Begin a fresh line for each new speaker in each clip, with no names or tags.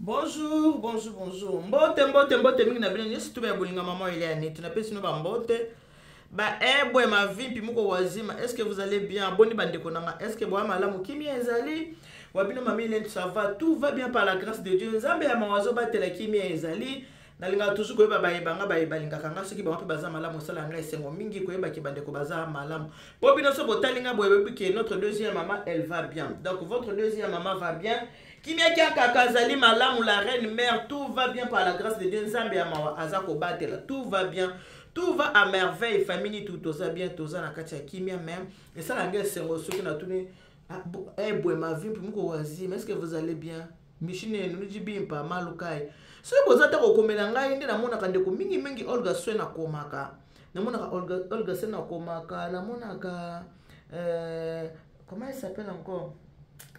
Bonjour, bonjour, bonjour. Mbote, mbote, mbote mingi na bino nyonso tuba ya bolinga maman Eliane. Tunapesi bino ba mbote. Ba ebwe mavimpi moko wazima. Est-ce que vous allez bien? Boni bandeko nanga. Est-ce que boa malamu kimia ezali? Wa bino mama Eliane, ça va? Tout va bien par la grâce de Dieu. Nzambe ya mawazo batela kimia ezali. Nalingaka toujours koyeba bayeba nga baye balingaka nga soki bango mpe baza malamu osala nga esengo mingi koyeba ke bandeko baza malamu mpo bino so botali nga boye boyebi ke notre deuxième maman elle va bien. Donc votre deuxième maman va bien. Kimia kiakaka azali malamu, la reine mère, tout va bien par la grâce de Dieu. Nzambe ya mawa aza kobatela, tout va bien, tout va à merveille. Famille tout toza bien, toza na kati ya kimia. Même esala nga esengo soki natuni ebwe ma vie mpe moko wazima, est-ce que vous allez bien? Mishine nudi bimpa malukai. Soki boza ta kokomela ngai nde namonaka ndeko mingimingi Olga Swe nakomaka, namonaka Olga, Olga Swe nakomaka, namonaka comment elle s'appelle encore,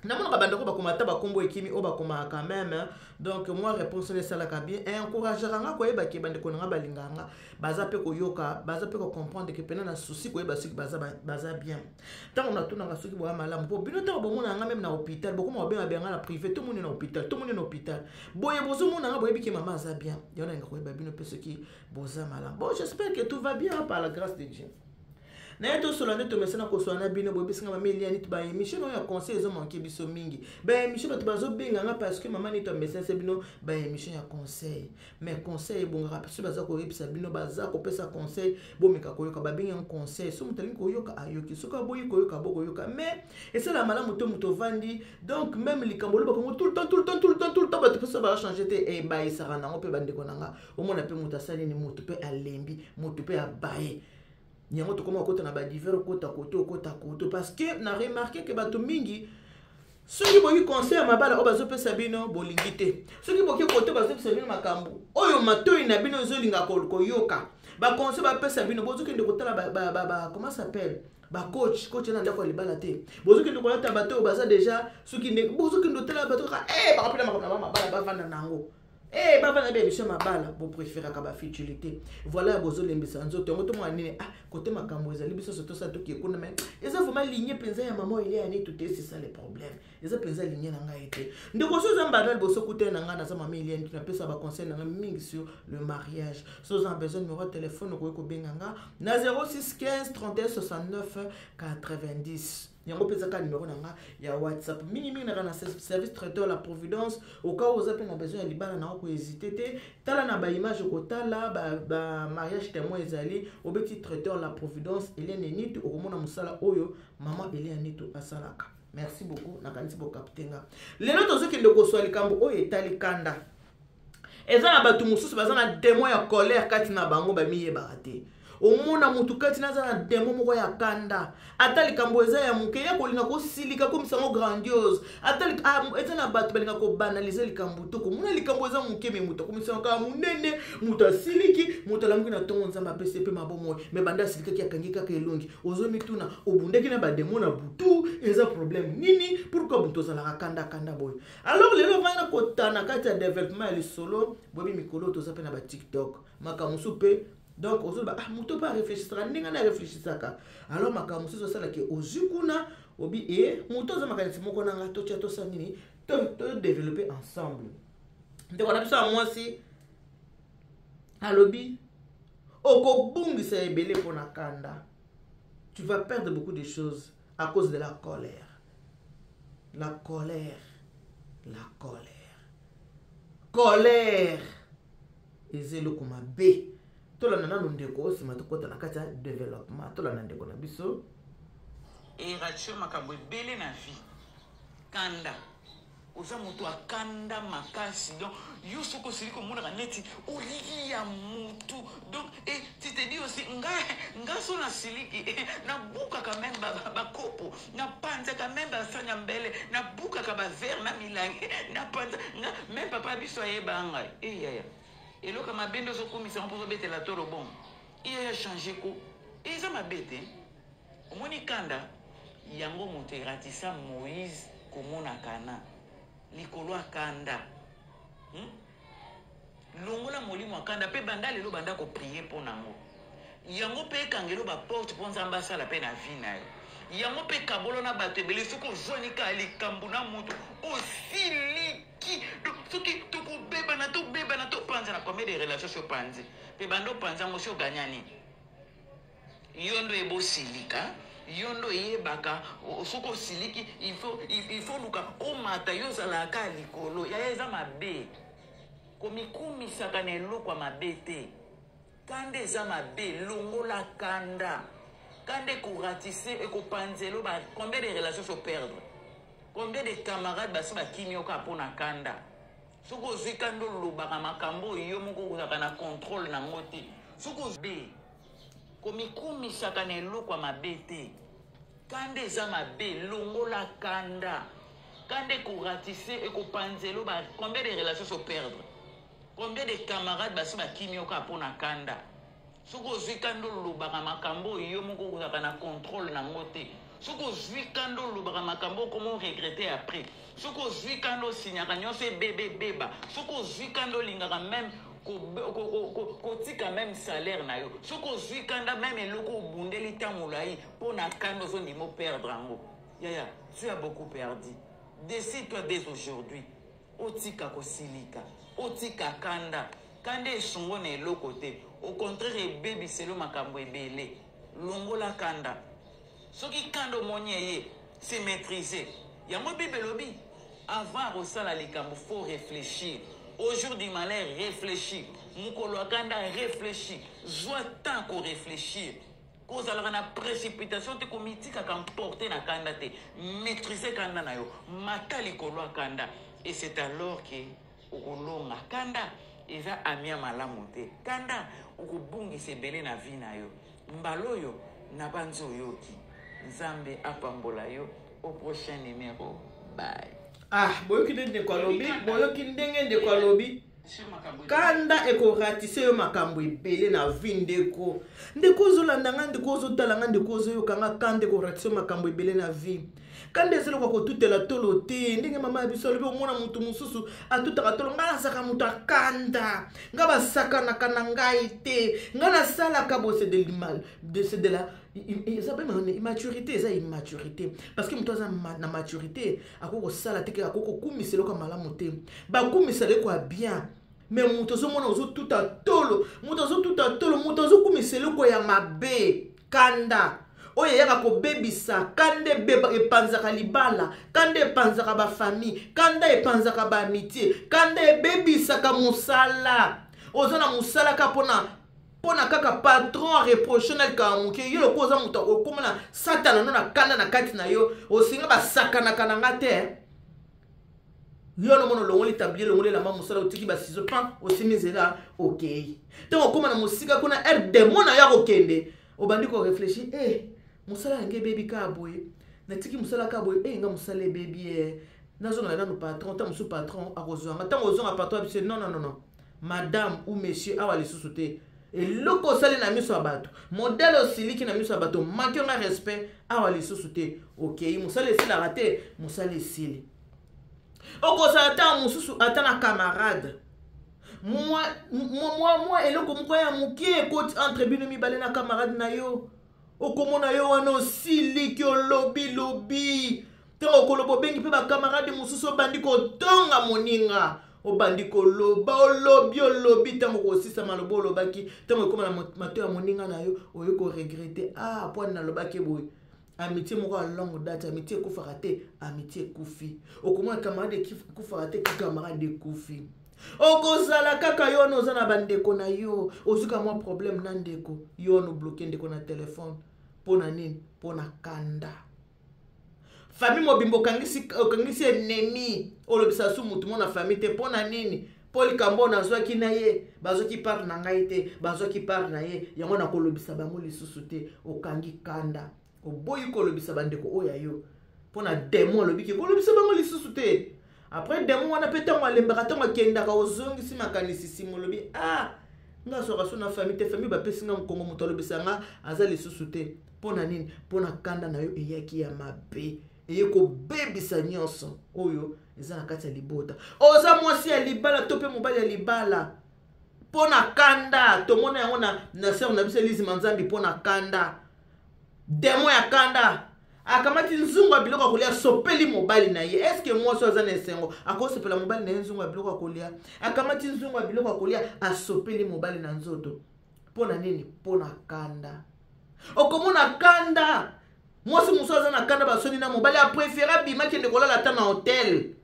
namonaka bandeko bakoma ata bakombo ekimi oyo bakomaka quand même. Donc moi réponse oyo esalaka bien, encourageaka nga koyeba ke bandeko na nga balingaka nga, baza mpe koyoka, baza mpe kocomprendre ke pena na souci koyeba soki baza bien. Ntango natunaka soki boya malamu, mpo bino ntango bomona nga meme na hôpital, bokoma kobenga benga na privé, tomoni na hôpital, tomoni na hôpital boye, bozomona nga boyebi ke mama aza bien. Yango nalinga koyeba bino mpe soki boza malamu. Bon, j'espère que tout va bien par la grâce de Dieu. Naye tosola nde tomesana kosola na bino. Boyebisinga mama Eliane, to baémission oyo ya conseil ezomanke biso mingi. Baémission bato bazobenga nga parce que mama nito amesanisa bino baémission ya conseil, mais conseil ebongaka soki baza koyebisa bino, baza kopesa conseil, bomeka koyoka. Babengi yango conseil, so moto alingi koyoka ayoki, soki aboyi koyoka bokoyoka. Mais esala malamu te moto ovandi, donc même likambo olobaka yango tout le temps, tout le temps, tout le temps, tout le temps, bato mpe so bachange te, ebayisaka nango mpe bandeko na nga. Omona mpe moto asali nini, moto mpe alembi, moto mpe abaye yango. Tokoma kokota na badivers, okota koto, okota koto, parce que na remarke ke bato mingi soki boki conseil ya mabala oyo bazopesa bino bolingi te, soki boki koto bazopesa bino makambo oyo matoi na bino ezolinga koyoka, baconseil bapesa bino, bozokende kotala comment s'appelle, bacoach, coach na ndako ya libala te, bozokende kolata bato oyo baza déjà soki ndenge, bozokende kotala bato kaka bakapela makambo na bamabala, bavanda na yango, bavanda ba émission mabala, bopréféraka bafutilité. Voilà, bozolembisa nzoto yango. Tomona nini kote makambo ezali biso so tosala tokie kuna, mais eza vraiment ligne mpenza ya mama Eliane tout te. C'est ça le problème, eza mpenza ligne na ngai te. Ndeko so oza mbanda liboso kutene na ngai, naza mama Eliane, napesa baconseil na ngai mingi sur le mariage. So oza na besoin numéro ya telefone, okoki kobenga nga na 06 15 31 69 90. Yango mpe ezaka numéro na nga ya WhatsApp. Mingimingi naka na service traiteur La Providence. Oka oza mpe na besoin ya libala na, okohésite te, tala na baimage, okotala bamariage témoin ezali, obeti traiteur La Providence Eliane Nitu, okomona mosala oyo mama Eliane Nitu asalaka. Merci beaucoup, nakanisi bokapte nga. Lelo tozokende koswa likambo oyo etali kanda. Eza na bato mosusu baza na démon ya colère kati na bango, bamiyebaka te. Omona motu kati na aza na démon moko ya kanda, ata likambo eza ya moke, ya kolinga kosilika, komisa yango grandiose. Ata eza na bato balinga kobanalize likambo to komona likambo eza moke, me moto akomisa yango kaka monene. Moto asiliki, moto alamuki na ntongo, Nzambe apesi mpe mabomoi, me banda asilikaki akangi kaka elongi. Ozomituna, obundaki na bademo na butu, eza problème nini? Pourquoi moto ozalaka kanda kanda boye? Alors lelo ovandi na kotana kati ya développement ya lisolo. Boyebi mikolo toza mpe na batiktok, makambo mosusu mpe, donc ozoloba moto mpe arefléchisaka ndenge na arefléchisaka. Alors makambo mosusu osalaki ozwi kuna, obi moto aza makanisi moko na nga, totya tosala nini, todéveloppe ensemble. Ndeko na biso ya mwasi alobi okobungisa ebele mpona kanda. Tu vas perdre beaucoup de choses à cause de la colère, la colère, la colère. Colère eza eloko mabe. Tolanda nano ndeko, nsima tokɔta na kati ya développement. Tolanda ndeko na biso.
Eratio makambo ebele na vie. Kanda, oza moto akanda makasi, donc yo soki osili komonaka neti oliki ya mutu, donc tu te dis aussi nga so nasiliki, nabukaka meme bakopo, napanzaka meme basani ya mbele, nabukaka baverre na milangi, napanza nga meme. Papa biso ayeba ngai, eyaya eloko ya mabe nde ozokumisa ngo mpo ozobetela tolo. Bon, iyaya change ko, eza mabe te. Omoni kanda yango moto eratisa Moïse komona kana likolo ya kanda, Longola molimo ya kanda mpe banda lelo banda koprier mpo nango. Yango mpe ekangelo baporte mpo Nzambe asala mpe na vie na yo. Yango mpe ekabolo na bato ebele. Soki ozwani kaka likambo na moto, osiliki. Donc soki Ozobanza na combien de relations si opanzi? Mpe banda opanzi yango, si oganya nini? Yo nde oyeba osilika, yo nde oyebaka soki osiliki, il faut luka omata, yo ozalaka kaka likolo. Yaya, eza mabe, komikumisaka na eloko ya mabe te. Kanda eza mabe, longola kanda. Kanda ekoratise, ekopanzelo ba combien de relations operdre, combien de camarades basi bakimi yo kaka mpo na kanda. Soki ozwi kanda, olobaka makambo oyo yo moko ozalaka na contrôle nango te. Soki ozwi, komikumisaka na eloko ya mabe te. Kanda eza mabe, longola kanda. Kanda ekoratise, ekopanzelo ba combien de relations operdre, combien de camarades basi bakimi yo kaka mpo na kanda. Soki ozwi kanda, olobaka makambo oyo yo moko ozalaka na contrôle nango te. Soki ozwi kanda, olobaka makambo okoma oregretter après. Soki ozwi kanda, osinyaka nyonso ebeba ebeba. Soki ozwi kanda, olingaka même kotika même salaire na yo. Soki ozwi kanda, même eloko obundeli ntango molai, mpo na kanda ozondima operdre yango. Yaya, tu as beaucoup perdu. Décide-toi dès aujourd'hui, otika kosilika, otika kanda. Kanda esungo na eloko te, au contraire, ebebiselo makambo ebele. Longola kanda. Soki kanda omoni eye, se maîtriser. Yango Bible elobi, avant kosala likambo, faut réfléchir. Au jour du malheur, réfléchir. Mokolo ya kanda, réfléchir. Zwa temps koréfléchir, kozalaka na précipitation te, komitikaka emporter na kanda te. Maîtrise kanda na yo, mata likolo ya kanda, et c'est alors que okolonga. Kanda eza ami ya malamu te. Kanda, okobungisa ebele na vie na yo. Mbala oyo na banzi oyoki, Nzambe apambola yo. Au prochain numéro, bye.
Ah, boyoki nde ndeko alobi, boyoki ndenge ndeko alobi, kanda ekoratise yo makambo ebele na vie. Ndeko, ndeko ozolanda nga, ndeko ozotala nga, ndeko ozoyoka nga, kanda ekoratise yo makambo ebele na vie. Kanda ezeloko kotutela tolo te. Ndenge mama ya biso alobi, omona motu mosusu atutaka tolo: "Ngai nazalaka moto akanda, ngai basakanaka na ngai te, ngai nasalaka bo." C'est de mal, c'est de la, eza immaturité, eza immaturité, parce que moto aza na maturité akoki kosala te, akoki kokumisa eloko ya malamu te. Bakumisa eloko ya bien, mais moto ozomona ozotuta tolo, moto azotuta tolo, moto azokumisa eloko ya mabe. Kanda oyo eyaka kobebisa, kanda epanzaka libala, kanda epanzaka bafamille, kanda epanzaka baamitié, kanda ebebisaka mosala. Oza na mosala kaka mpona kaka patron reproche na likambo moke, yo lokola oza moto okóma na satana no na kanda na kati na yo, osinga basakanaka na nga te. Yo nomona olongoli tablier, olongoli elamba mosala, otiki basizo pan, osimi nzela, okei. Ntango okóma na mosika kuna, ere démon na yo akokende, obandi koréfléchir: "E, mosala yango ebebi kaka boye, natiki mosala kaka boye, e, nga mosala ebebi e, nazongela nanu patron." Ntango mosusu patron akozwanga. Ntango ozonga, patron abiso: "Non, non, non, non, madame ou monsieur, awa lisusu te. Eloko osali na miso ya bato, modèle osiliki na miso ya bato, manque nga respect, awa lisusu te." Okei, mosala esilaka te, mosala esili. Okozala ntango mosusu ata na camarade, mwa eloko moko ya moke ekoti entre bino mibale na camarade na yo, okomona yo wana osiliki, olobi lobi. Ntango okoloba, obengi mpe bacamarade mosusu, obandi kotonga moninga, obandi koloba, olobi, olobi. Ntango kosisa maloba olobaki, ntango ekóma na mato ya moninga na yo, oyo koregretter: "Ah, pwani nalobaki boye?" Amitié moko ya longue date, amitié ekufaka te, amitié ekufi. Okomona camarade ekufaka te, camarade ekufi. Okozala kaka yo wana, oza na bandeko na yo, ozwika mwa problème na ndeko yo wana, obloquer ndeko na telefone. Mpo na nini? Mpo na kanda. Famille mobimba okangisi ennemi, olobisa su mutu mo na famille te. Mpo na nini? Mpo likambo oyo nazwaki na ye, bazwaki part na ngai te, bazwaki part na ye, yango nakolobisa bango lisusu te. Okangi kanda, oboyi kolobisa bandeko oyo ya yo mpo na démon alobiki kolobisa bango lisusu te. Après, démon wana mpe, ntango alembaka, ntango akendaka, ozongisi makanisi nsima, olobi: "Ah, nga azwaka so na famille te, famille bapesi nga mokongo, moto alobisa nga aza lisusu te." Mpo na nini? Mpo na kanda na yo eyaki ya mabe, eye kobebisa nyonso oyo eza na kati ya libota. Oza mwasi ya libala to mpe mobali ya libala, mpo na kanda, tomona yango na sœur na biso Elise Manzambi, mpo na kanda, démon ya kanda. Akamati nzungu ya biloko ya kolia, asopeli mobali na ye. Eske mwasi aza na esengo akosopela mobali na ye nzungu ya biloko ya kolia? Akamati nzungu ya biloko ya kolia, asopeli mobali na nzoto. Mpo na nini? Mpo na kanda. Okomona kanda, mwasi mosusu aza na kanda, basoni na mobali, aprefere abima, kende kolala ata na hotel.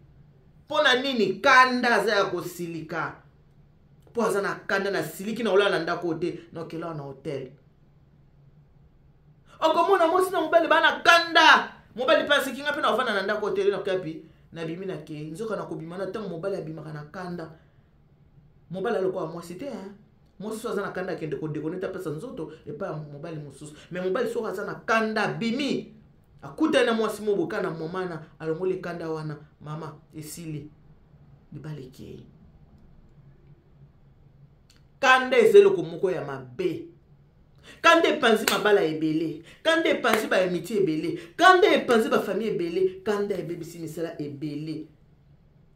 Mpo na nini? Kanda, aza ya kosilika mpo aza na kanda. Nasiliki, na kolala na ndako te, nakelala na hotel. Okomona mwasi na mobali baa na kanda, mobali mpe aseki, nga mpe na kovanda na ndako hotel, nakoyapi, nabimi, nakei. Nzoka na kobima na ntango mobali abimaka na kanda, mobali alokola mwasi te. Mwasi so aza na kanda, akende kodekone te, apesa nzoto epai ya mobali mosusu. Mais mobali soki aza na kanda, abimi, akutani na mwasi mo boka na moma na alongoli kanda wana, mama, esili, libala ekei. Kanda eza eloko moko ya mabe. Kanda epanzi mabala ebele, kanda epanzi baamitié ebele, kanda epanzi bafamille ebele, kanda ebebisi misala ebele.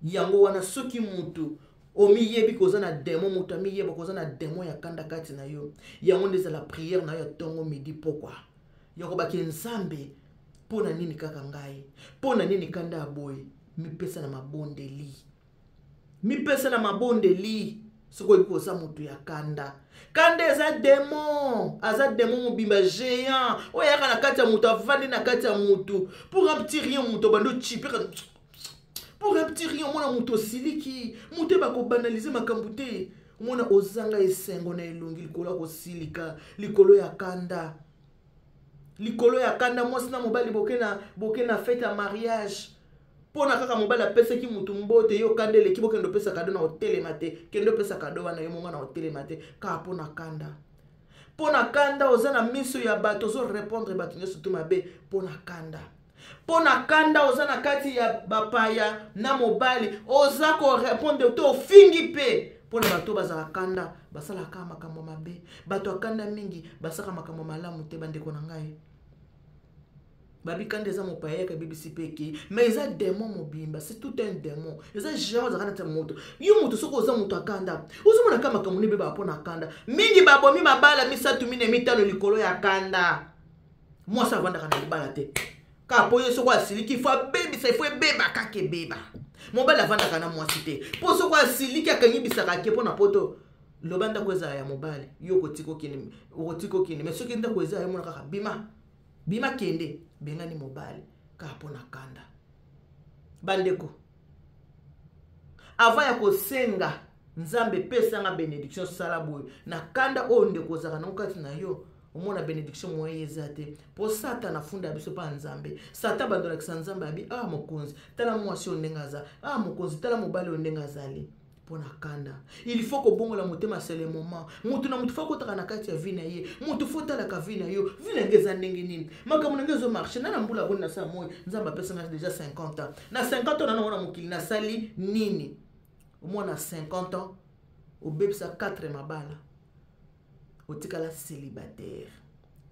Yango wana, soki mutu omiyebi koza na démon, moto amiyeba koza na démon ya kanda kati na yo, yango nde ezala prière na yo ya ntongo, midi, pokwa, ya kobaki: Nzambe, mpo na nini kaka ngai? Mpo na nini kanda ya boye? Mipesa na mabondeli, mipesa na mabondeli. Soki oyebi koza moto ya kanda, kanda eza démon, aza démon mobimba géant oyo ayaka na kati ya moto, avandi na kati ya motu. Pour un petit rien, moto obandi ochipe. Pour un petit rien, omona moto osiliki, moto oyeba kobanalize makambo te, omona ozanga esengo na elongi likolo ya kosilika, likolo ya kanda, likolo ya kanda. Mwasi na mobali boke na fête ya mariage, mpo na kaka mobali apesaki motu mbote, yo kanda eleki, bokende opesa cadeau na otelema te, kende opesa cadeau wana yo monga na otelema te, kaka mpo na kanda. Mpo na kanda, oza na miso ya bato, ozorépondre bato nyonso to mabe mpo na kanda. Mpo na kanda, oza na kati ya bapaya na mobali, oza korépondre to ofingi mpe. Mpo na bato bazala kanda, basalaka makambo mabe. Bato ya kanda mingi basalaka makambo malamu te. Bandeko na ngai, babi kanda eza mopaya, yaka ebebisi mpe ekei, mais eza démon mobimba, c'est tout un démon, eza géant, ozalaka nati ya moto. Yo moto, soki oza moto akanda, ozomona ka makambo nde ebebaka mpo na kanda. Mingi babomi mabala misato, mine, mitano likolo ya kanda. Mwasi avandaka na libala te kaka mpo ye soko asiliki, faut abebisa, il faut ebeba kaka, ebeba. Mobali avandaka na mwasi te mpo soko asiliki, akangibisaka ke mpo na poto. Loba ndako ezala ya mobali, yo okotika okende, okotika okende. Mais soki ndako eza yo, mona kaka bima, bima, kende, bengani mobali kaka mpo na kanda. Bandeko, avant ya kosenga Nzambe epesanga bénédiction, sala boye na kanda oyo ndeko ozalaka nango kati na yo, omona bénédiction moye eza te, mpo Satana afunda biso mpa Nzambe. Satan bandolakisa Nzambe, abi: "Ah mokonzi, tala mwasi oyo ndenge aza. Ah mokonzi, tala mobali oyo ndenge azali." Mpo na kanda, il faut kobongola motema. C'est le moment. Motu na motu faut akotaka na kati ya vie na ye. Motu faut otalaka vie na yo: vie na nge eza ndenge nini? Makambo na nge ezomarche na mbula boni? Nasala moi, Nzambe apesanga déjà 50 ans. Na 50 ans nana wana mokili, nasali nini? Omwana 50 ans, obebisa 4 mabala, otikala célibataire.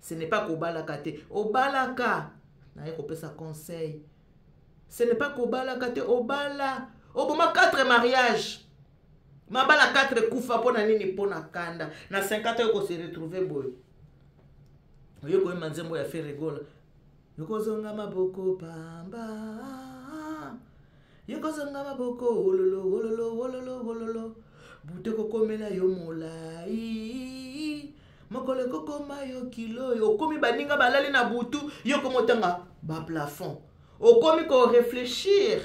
Ce n'est pas kobalaka te, obalaka. Naye kopesa conseil: ce n'est pas kobalaka te, obala. Oboma 4 mariage, mabala 4 kufa. Mpo na nini? Mpo na kanda. Na 50 oyo kose retrouver boye, oye koyemba nzembo ya Ferre Gola: "Yokozonga maboko pamba, yokozonga maboko wololo wololo wololo wololo, butu ekokomela yo molai, mokolo ekokoma yo kilo." Okomi, baninga balali na butu, yo komi otanga baplafond, okomi korefléchir,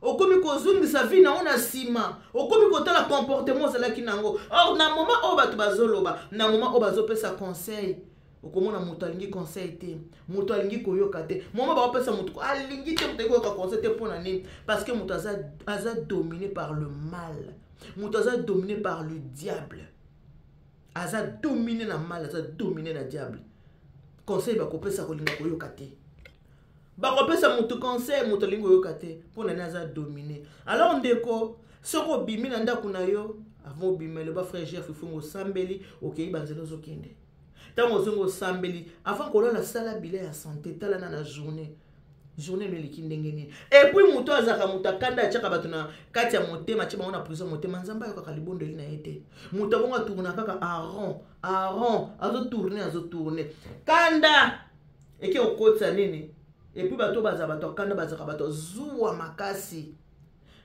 okomi kozongisa vie nango na nsima, okomi kotala comportement ozalaki nango. Or na moment oyo bato bazoloba, na moment oyo bazopesa conseil, okomona moto alingi conseil te, moto alingi koyoka te. Moment baopesa, moto alingi te, moto alingi koyoka conseil te. Mpo na nini? Parce que moto aza dominé par le mal, moto aza dominé par le diable, aza dominé na mal, aza dominé na diable. Conseil bakopesa, kolinga koyoka te. Bakopesa motu conseil, moto alingi koyoka te. Mpo na nini? Aza dominé. Alors ndeko, soki obimi na ndako na yo, avant obima, eloba frère Jeff Ifungo, osambeli, okei banzela, ozokende. Ntango ozongi, osambeli. Avant kolala, sala bilan ya santé, tala na journée no eleki ndenge nini. Et puis moto azalaka moto akanda, atiaka bato na kati ya motema, atie bango na prison motema. Nzambe ayokaka libondeli na ye te. Moto abongo atourna kaka aron aron, azotourne, azotourne. Kanda eke kokotisa nini? Et puis bato bazala bato ya kanda, bazalaka bato zuwa makasi.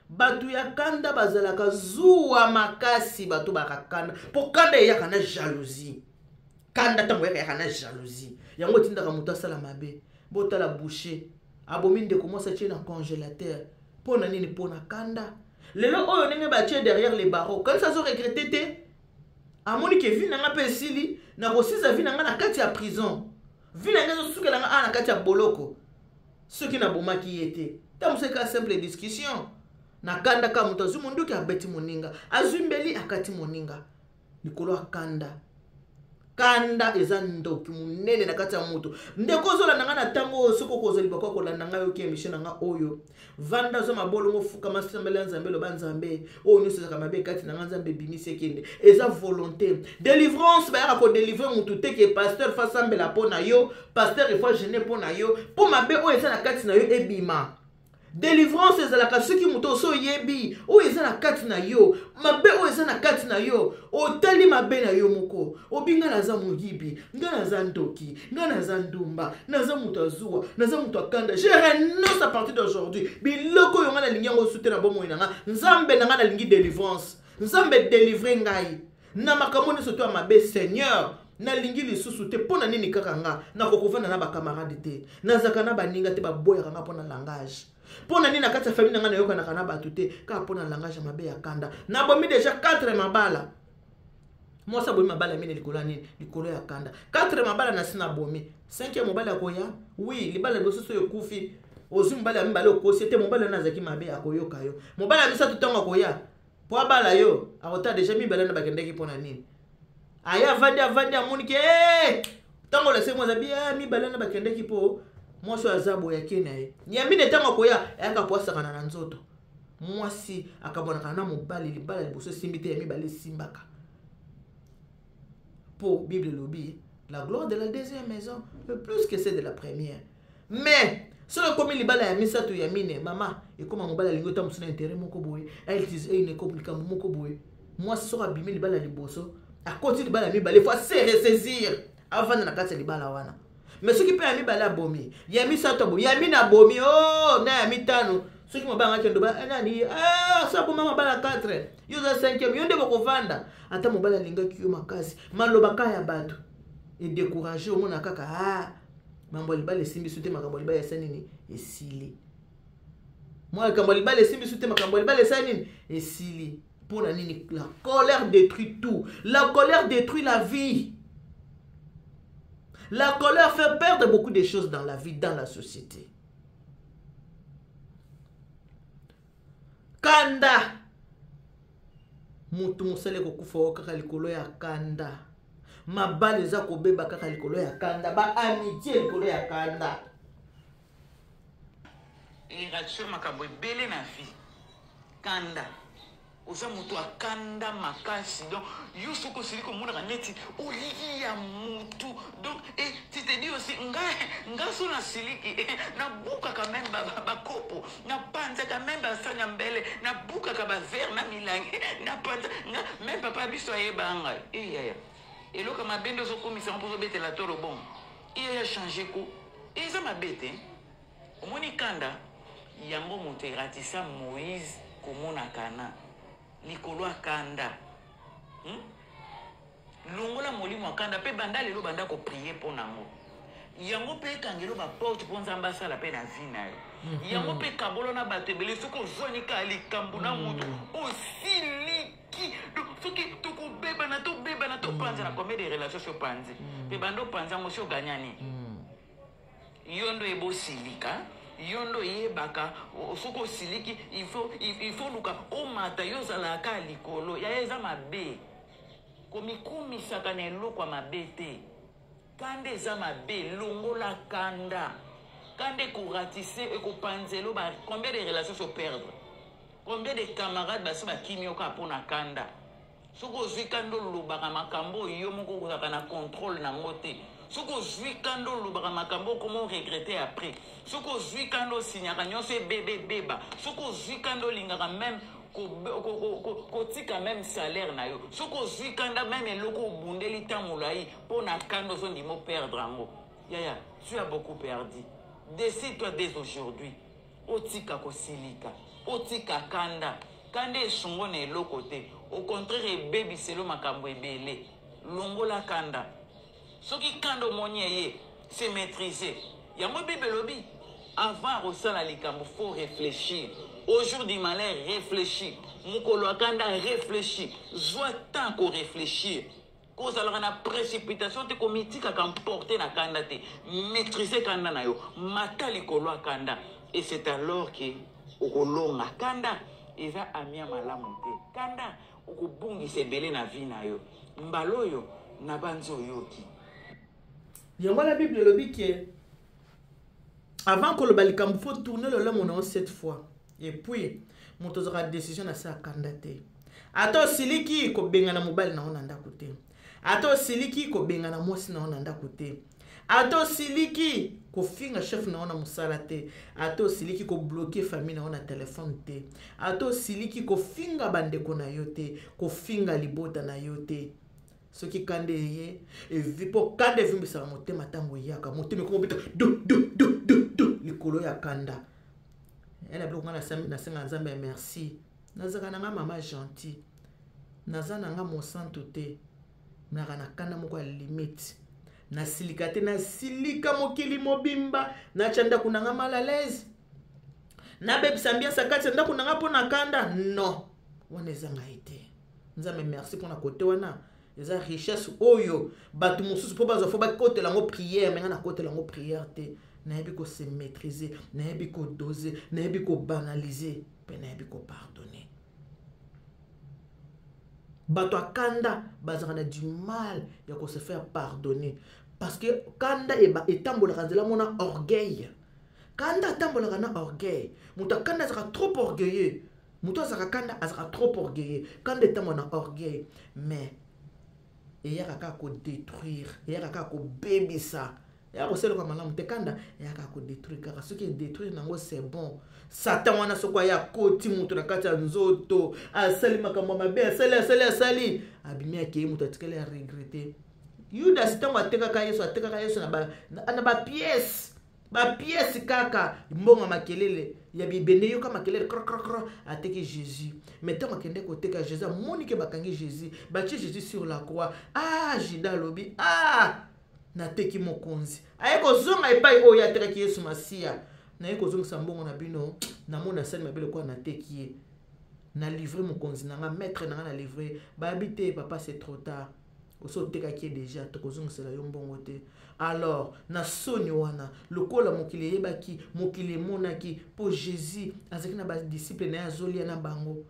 Bato ya kanda bazalaka zuwa makasi, bato baka kanda mpo kanda eyaka na jalousie. Kanda ntango eyaka, eyaka na jalousie, yango etindaka moto asala mabe. Botala boucher abomi ndeko mwasi, atie na congélateur. Mpo na nini? Mpo na kanda. Lelo oyo ndenge batie derrière les barreaux, kanisa azoregretter te. Amoni ke vie na nga mpe esili, nakosisa vie na nga na kati ya prison, vie na nga ezosukela nga awa na kati ya boloko. Soki nabomaki ye te, ta mosu eka simple discussion na kanda kaka, moto azwi monduki abeti moninga, azwi mbeli akati moninga likolo ya kanda. Kanda eza ndoki monene na kati ya moto. Ndeko ozolanda ngai na ntango oyo, soki okozwa libako ya kolanda ngai, oyoki émission na ngai oyo, vanda, ozwa mabolongo, fukama, sambela Nzambe, loba: "Nzambe, oyo nyonso ezalaka mabe kati na ngai, Nzambe, ebimisi, ekende." Eza volonté. Délivrance, bayaka kodélivrer motu te ke pasteur fa sambela mpo na yo, pasteur il faut jeûner mpo na yo, mpo mabe oyo eza na kati na yo ebima. Délivrance ezalaka soki moto oso oyebi oyo eza na kati na yo, mabe oyo eza na kati na yo, otali mabe na yo moko, obi: "Ngai naza moyibi, ngai naza ndoki, ngai naza ndumba, naza moto azuwa, naza moto akanda. Je renonce à partir d'aujourd'hui. Biloko oyo ngai nalingi yango osu te na bomoi na ngai. Nzambe na ngai, nalingi délivrance. Nzambe, délivre ngai na makambo nyonso to ya mabe. Seigneur, nalingi lisusu te." Mpo na nini kaka nga nakokovanda na bacamarade te, nazalaka na baninga te, baboyaka nga mpo na langage? Mpo na nini na kati ya famille na ngai nayokanaka na bato te kaka mpo na langage ya mabe ya kanda? Nabomi déjà 4 mabala. Mwasi abomi mabala mine likolo ya nini? Likolo ya kanda. 4 mabala na si nabomi, 5 mobali akoya. Oui, libala liboso so ekufi, ozwi mobali ya mibale, okosi te, mobali wana azalaki mabe, akoyoka yo. Mobali ya misato, ntango akoya mpo abala yo, akotala déjà mibale wana bakendaki mpo na nini. Aye, avandi, avandi, amoniki ntango olese mwa azabi mibale wana bakendaki mpo mwasi oyo aza boye, ake na ye. Ya mine, ntango akoya, ayaka po asakana na nzoto. Mwasi akabwanaka na mobali, libala liboso esimbi te, ya mibale esimbaka, mpo Bible elobi: "La gloire de la deuxième maison est plus que celle de la première." Mais soki ekomi libala ya misato, ya mine, mama, ekóma mobali alingi ota mosu na intérêt moko boye, likambo moko boye. Mwasi soki abimi libala ya liboso, akoti libala ya mibale, faut ase ressaisir, avanda na kati ya libala wana. Mais soki mpe ya mibale abomi, ya misato abomi, ya mine abomi, o oh, na ya mitano, soki mobali angaki ndoba nani so aboma mabala 4, yo oza 5, yo nde bokovanda. Ata mobali alingaki yo makasi, maloba kaka ya bato edécourager. Omona kaka: "Ah, mambo ya libala esimbi so te, makambo ya libala esa nini? Esili." Mwa likambo ya libala esimbi so te, makambo ya libala esa nini? Esili. Mpo na nini? La colère détruit tout. La colère détruit la vie. La colère fait perdre beaucoup de choses dans la vie, dans la société. Kanda, motu mosala ekokufa oyo kaka likolo ya kanda. Mabala eza kobeba kaka likolo ya kanda, baamitié likolo ya kanda.
Erature makambo ebele na vie. Kanda, oza moto akanda makasi. Donc yo soki osili komonaka neti olingi ya mutu, donc e tu te dis aussi: nga nga so nasiliki, nabukaka même bakopo, napanzaka même basani ya mbele, nabukaka baverre na milangi, napanza nga même. Papa biso ayeba ngai eyaya eloko mabe nde ozokomisa mpo ozobetela tolo. Bon, eyaya change ko eza mabe te. Omoni kanda yango, moto eratisa Moïse komona kana likolo ya kanda, Longola molimo ya kanda mpe banda lelo, banda koprier mpo nango. Yango mpe ekangelo baporte mpo Nzambe asala mpe na vie na yo. Yango mpe kabolo na bato ebele. Soki ozwani kaka likambo na moto, osiliki. Soki tokobebana, tobebana, topanzana. Combien de relation si opanzi mpe banda opanzi yango, si oganyani? Yo ndo ebosilika, yo ndo oyebaka. Soki osiliki, il faut luka omata, yo ozalaka likolo. Yaya, eza mabe komikumisaka na eloko ya mabe te. Kanda eza mabe, longola kanda. Kanda ekoratise, ekopanzela ba combien de relations so perdre, combien de camarades basi bakimi yo kaka mpo na kanda. Soki ozwi kanda, olobaka makambo oyo yo moko okozalaka na contrôle nango te. Soki ozwi kanda, olobaka makambo okoma oregretter après. Soki ozwi kanda, osinyaka nyonso ebeba ebeba. Soki ozwi kanda, olingaka même kotika même salaire na yo. Soki ozwi kanda, même eloko obundeli ntan molai, mpo na kanda ozondima operdre yango. Yaya, tu as beaucoup perdu. Décide-toi dès aujourd'hui. Otika kosilika, otika kanda. Kanda esungo na eloko te. Au contraire ebebiselo makambo ebele. Longola kanda. Soki kanda omoni eye, se maîtriser. Yango Bible elobi, avant kosala likambo faut réfléchir. Au jour du malheur, réfléchis. Mokolo ya kanda, réfléchis. Zwa temps ko réfléchir. Kozalaka na précipitation te, komitikaka emporter na kanda te. Maîtriser kanda na yo. Mata likolo ya kanda. Et c'est alors que okolonga kanda. Eza amia malamu te. Kanda okobungisa ebele na vie na yo. Mbala oyo na banzi oyoki.
Yango la Bible elobi ke avant koloba likambo faut tourner lolemo na yo 7 fois. Et puis moto azwaka décision na se ya kanda te. Ata osiliki kobengana mobali na yo na ndako te. Ata osiliki kobengana mwasi na yo na ndako te. Ata osiliki kofinga chef na yo na mosala te. Ata osiliki kobloquer famille na yo na telefone te. Ata osiliki kofinga bandeko na yo te, kofinga libota na yo te. Soki kanda eye, evi po kanda evimbisaka motema ntango eyaka, motema ekoma obeta do do do do do likolo ya kanda. Ya na biloko nga nasenga Nzambe ya merci. Nazaka na nga mama gentil. Naza na nga mosantu te. Naka na kanda moko ya limite. Nasilika te, nasilika mokili mobimba, natya ndako na nga mal à l'aise. Nabebisa ambiance ya kati ya ndako na nga mpo na kanda. Non, wana eza ngai te. Nzambe merci mpo na kote wana. Eza richesse oyo bato mosusu mpo bazwa fo bakotela yango prière, mais nga nakotela yango prière te. Nayebi ko se maîtriser, nayebi ko doser, nayebi ko banaliser, pe nayebi ko pardonner. Bato ya kanda bazalaka na du mal ya ko se faire pardonner parce que kanda etambolaka nzela mona orgueil. Kanda atambolaka na orgueil. Moto ya kanda azalaka trop orgueilleux. Moto azalaka kanda azalaka trop orgueilleux. Kanda etambola na orgueil, mais eyaka kaka kodétruire, eyaka kaka kobebisa, eyaka kosalelaka malamu te. Kanda eyaka kodétruire kaka. Soki edétruire nango c'est bon. Satan wana soko aya akoti moto na kati ya nzoto, asali makambo mabe, asali, asali, asali, abimi akei, moto atikali ya regretter. Judas ntango atekaka Yesu, atekaka Yesu na ba pièce, ba pièce kaka, mbongo makelele ya bibende, yoka makelele kro kro kro, ateki Jésus. Mais ntango akende koteka Jésus, amoni ke bakangi Jésus, batie Jésus sur la croix. Ah, Judas alobi, ah, nateki mokonzi. Aye kozonga epai oyo atekaki Yesu Masiya. Naye kozongisa mbongo na bino, namoni asali mabe lokola nateki ye. Na livre mokonzi na nga, maître na nga na livre. Bayebi te, papa, c'est trop tard. Oso otekaki ye déjà, tokozongisela yo mbongo te. Alors, na soni wana, lokola mokili eyebaki, mokili emonaki, po Jésus azalaki na ba disciple na ye azolia na bango.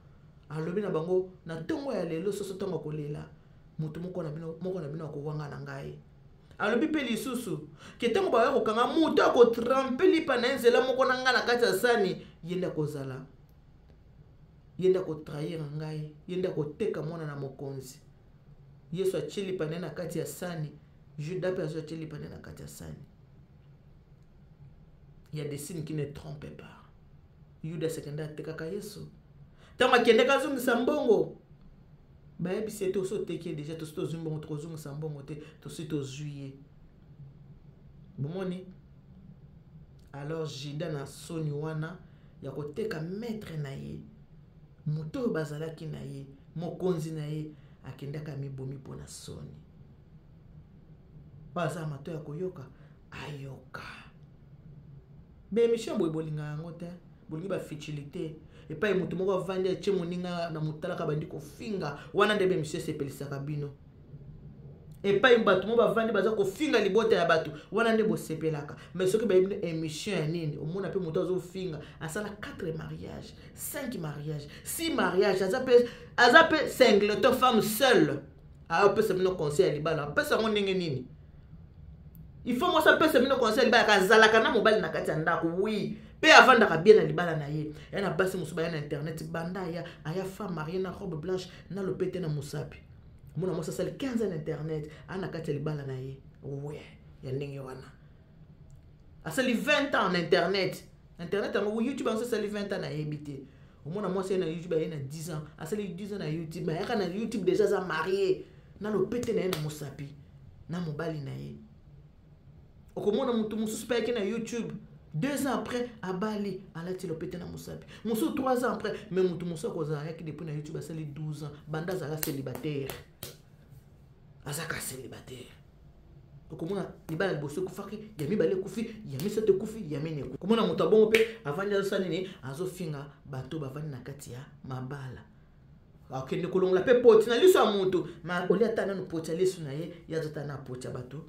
Alobi na bango, na ntongo ya lelo, soso ntongo akolela, moto moko na bino, moko na bino akowanga na ngai. Alobi mpe lisusu ke ntango baya kokanga moto akotrempe lipa na ye nzela moko na ngai na kati ya sani, ye nde akozala, ye nde akotrahir ngai, ye nde akoteka mwana na mokonzi. Yesu atie lipa na ye na kati ya sani, Judas mpe azwi atie lipa na ye na kati ya sani. Il y a des signes qui ne trompent pas. Judas akende atekaka Yesu. Ntango akendeka azongisa mbongo, bayebisi ye te osi oteki ye déjà, tosi tozwi mbongo, tokozongisa mbongo te, tosi tozwi ye. Bomoni? Alors Judas na soni wana ya koteka maître na ye, moto oyo bazalaki na ye, mokonzi na ye, akendaka mibomi mpo na soni. Baza mato ya koyoka, ayoka. Ba émission boye bolinga yango te, bolingi ba futilité. Epai moto moko avandi atie moninga na motalaka bandi kofinga, wana nde ba émission esepelisaka bino. Epai bato moko bavandi baza kofinga libota ya bato, wana nde bosepelaka. Mais soki bayebi bino émission ya nini, omona mpe moto azofinga, asala 4 mariages, 5 mariages, 6 mariages, aza pe singleton, femme seule. Apesa bino conseil ya libala, apesa yango ndenge nini? Il faut mwasi apesa bino conseil ya libala, azalaka na mobali na kati ya ndako, oui, pe avandaka bien na libala na ye. Ya na basi mosusu baya na internet, banda aya femme mariée na robe blanche, na lopete na mosapi. Mona mwasi asali 15 ans na internet, aya na kati ya libala na ye. Ouais, ya ndenge wana. Asali 20 ans na internet. Internet yango, YouTube yango asali 20 ans na yebi te. Omona mwasi aye na YouTube, aye na 10 ans, asali 10 ans na YouTube, mais ayaka na YouTube déjà aza marié, na lopete na ye na mosapi, na mobali na ye. Okomona motu mosusu pe ayaki na YouTube. 2 ans après abali, alati lopete na mosapi. Mosusu 3 ans après. Mais motu mosusu akozala ayaki depuis na YouTube, asali 12 ans banda azala célibataire, azaka célibataire. Okomona libala liboso ekufaki, ya mibale ekufi, ya misato ekufi, ya mine ekufi. Komona moto abongo mpe avandi, azosala nini? Azofinga bato bavandi na kati ya mabala. Akende kolongola mpe poti na liso ya moto, ma olia ata nanu poti ya liso na ye, ye azotala na poti ya bato.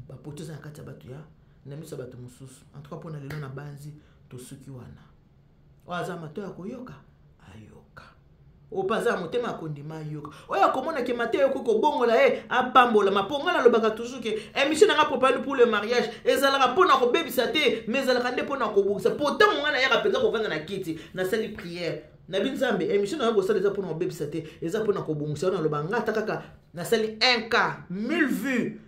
Bapoti eza na kati ya bato ya na miso ya bato mosusu. En tout cas, mpona lelo na banzi tosuki wana. Oyo aza mato ya koyoka, ayoka. Oyo mpe aza ya motema ya kondima, ayoka. Oyo akomonake mateya okoki kobongola ye, apambolama. Mpo ngai nalobaka toujours ke émission na nga Propagande pour le mariage ezalaka mpona kobebisa te, mais ezalaka nde mpona kobongisa. Po ntango ngai nayaka mpenza kovanda na kiti, nasali prière nabi: Nzambe, émission na nga kosala eza mpona kobebisa te, eza mpona kobongisa. Oyo naloba nga, ata kaka nasali 1 k 1000 vues,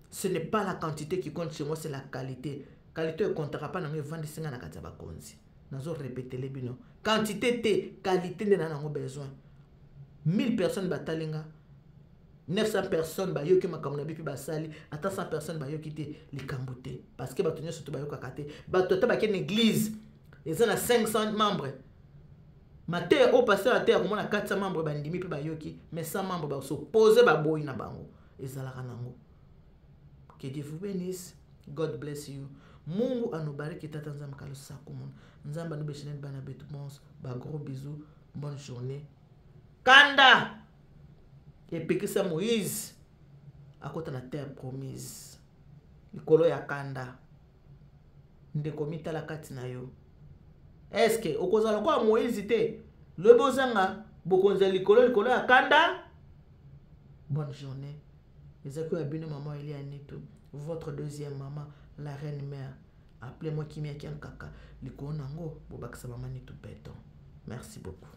ce n'est pas la quantité qui compte chez moi, c'est la qualité. Qualité ekontaka mpa nango, evandisi nga na kati ya bakonzi. Nazorepetele bino, quantité te, qualité nde na nango besoin. 1000 personnes batali nga, 900 personnes bayoki makambo na bi mpe basali, ata 100 personnes bayoki te, likambo te, parce que bato nyonso to bayokaka te. Bato ata bakende église eza na 500 membres, mateya oyo pasteur ateya, komona 400 membres bandimi mpe bayoki, mais 100 membres basopose, baboyi na bango. Ezalaka nango. Que Dieu vous bénisse. God bless you. Mungu anubariki. Tata Nzambe kalosaku Nzambe anubesheneni bana betu bonso. Ba gros bisous, bonne journée. Kanda epekisa Moïse akota na terre promise likolo ya kanda. Ndeko, mitala kati na yo. Eske okozala lokola Moïse te, lobi ozanga bokonzi ya likolo likolo ya kanda? Bonne journée. Ezaki oyo ya bino, mama Elia Neto, votre deuxième maman, la reine mère. Appelez-moi Kimia Kiankaka. Likolo nango bobakisa mama Neto Beton. Merci beaucoup.